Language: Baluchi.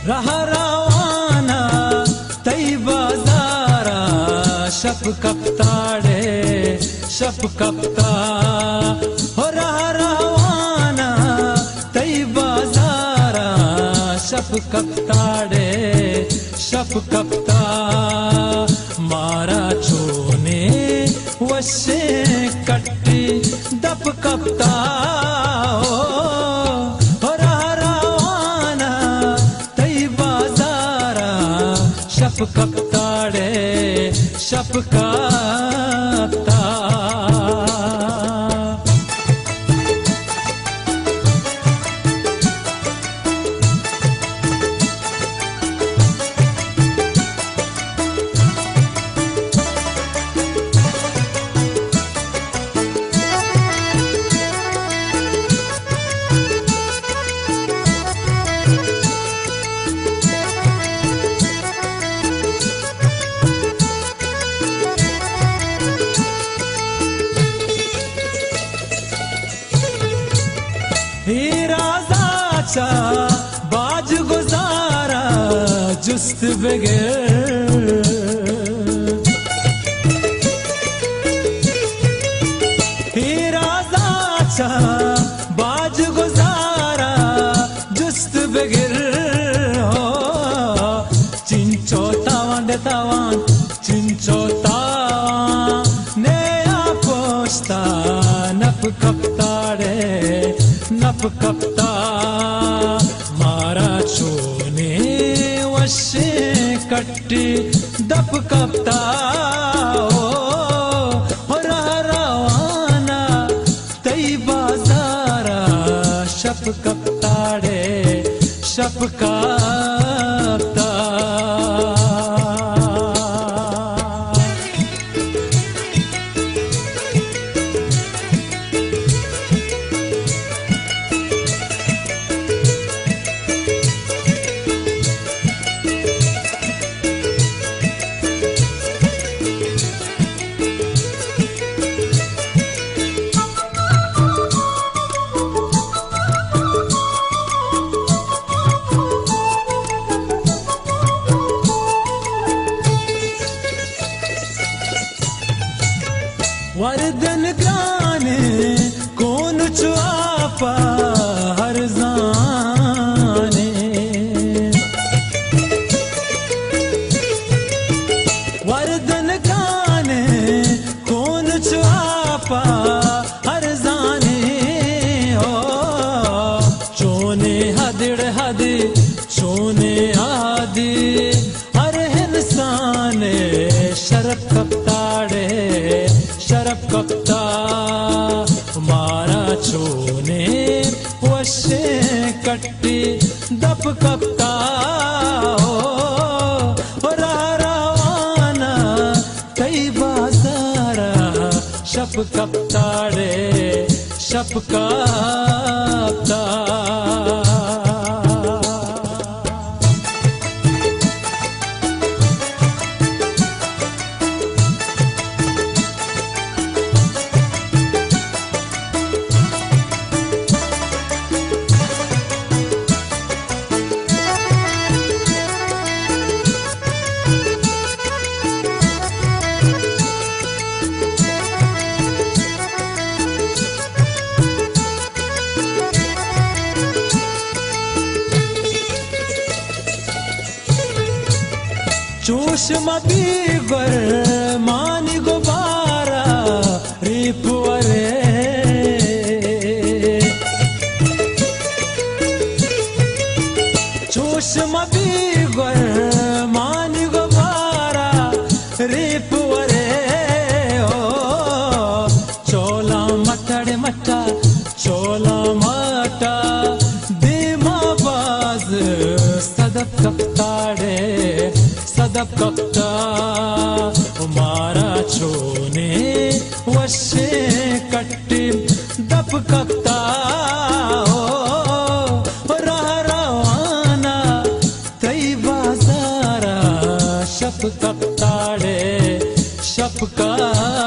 رہ روانا تئی بازارا، شپ کپتاڑے، شپ کپتا۔ ہو رہ روانا تئی بازارا، شپ کپتاڑے، شپ کپتا۔ مارا چونے وشیں کٹی دپ کپتا۔ او، او رہ روانا تئی بازارا، شپ کپتاڑے، شپ کپتا۔ اے رازا چہ باج گزارا جست بگر۔ اے رازا چہ باج گزارا جست بگر۔ ہو، چنچو تاوان دے تاوان، چنچو تاوان نیا پشتا، نپ کپتاڑے، نپ کپتا۔ مارا چونے وشیں کٹی دپ کپتا۔ او، او رہ روانا تئی بازارا، شپ کپتاڑے، شپ کپتا۔ وردن گرانے کون چو آپا ہر زانے۔ وردن گرانے کون چو آپا ہر زانے۔ او، چونے ہدڑ ہدے، چونے آدے، ہر انسان شرپ کپتاڑے، شرپ کپتا۔ مارا چونے وشیں کٹی دپ کپتا۔ او، او رہ روانا تئی بازارا، شپ کپتاڑے، شپ کپتا۔ چوش مبی گور مانی گبارا ریپ ورے۔ چوش مبی گور مانی گبارا ریپ ورے۔ او، چولا مٹڑ مٹا، چولا مٹا، دیما باز صدف کپتاڑے، صدف کپتا۔ مارا چونے وشیں کٹی دپ کپتا۔ او، رہ روانا تئی بازارا، شپ کپتاڑے، شپ کپتا۔